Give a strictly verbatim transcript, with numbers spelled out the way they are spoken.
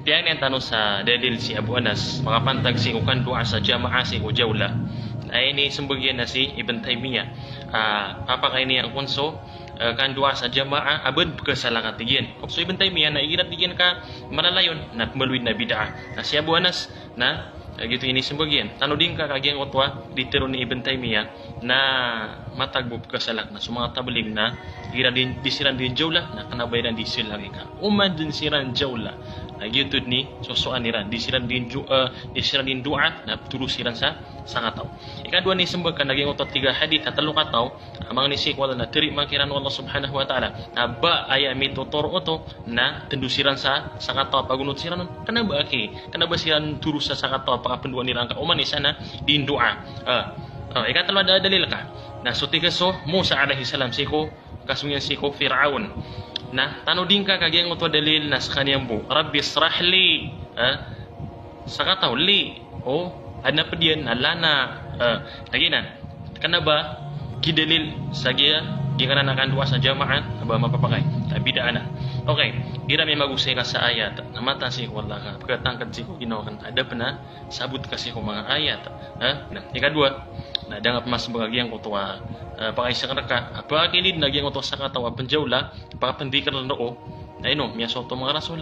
Piyangnin tano sa dalil si Abu Anas, makapantag sii ko kandoa sa jamaah sii ko jawla. Na inisembag iyan na si Ibn Taymiyyah. Ah, papakaini angkoto so, eh, kandoa sa jamaah a ba pekesala ka, tig iyan. So Ibn Taymiyyah na igira tig iyan ka malalayon, na pembaloy na bid'ah. Na si Abu Anas, na, eh, giyoto inisembag iyan. Tanodi ngka ka giyangkoto a di tero ni Ibn Taymiyyah, na matag bo pekesala ka. Na so manga tablig na igira di, di siran di jawla, na kena ba iran di selagi ka. Oman di siran jawla, na giyoto i sosoan iran. Di siran di jo-, eh, di siran di doa, na petoro siran sa sakataw. Ikadowa a inisembag ka na giyangkoto a tiga hadith a telo kataw a mangni sii ko Allah na terima kiran o Allah subhanahu wa ta'ala. Na ba aya mitotoro oto na tendo siran sa sakataw a pagonot siran on. Kena ba aki, kena ba siran toro sa sakataw a pakapendoan iran ka oman i isa na di doa. Ah, ah, ikatelo a da-, dalil ka. Na so tig o Musa alayhis salam sii ko, kasong iyan sii ko Fir'aun. Na tanodi ngka ka giyangkoto a dalil na sekaniyan bo, Rabbi shrah li. Ah, sakataw, li. O, aden a ped iyan na lana. Ah, lagid anan. Kena ba kidalil sa giya, giyangkanan a kandoa sa jamaah, a ba mapapakay. Tabida anan. Okay, igira miyamagosay ka sa ayat, na mataan sii ko Allah ka, pekatangked sii ko ginawa ka, adap na sabot ka sii ko manga ayat. Ha? Na ikadowa, na da nga pemasembag a giyangkoto a, eh, pakaisa ka reka a pakilid na giyangkoto a sakataw a penjawla, pakapendikir roo. Na ino, miyasoto manga rasul.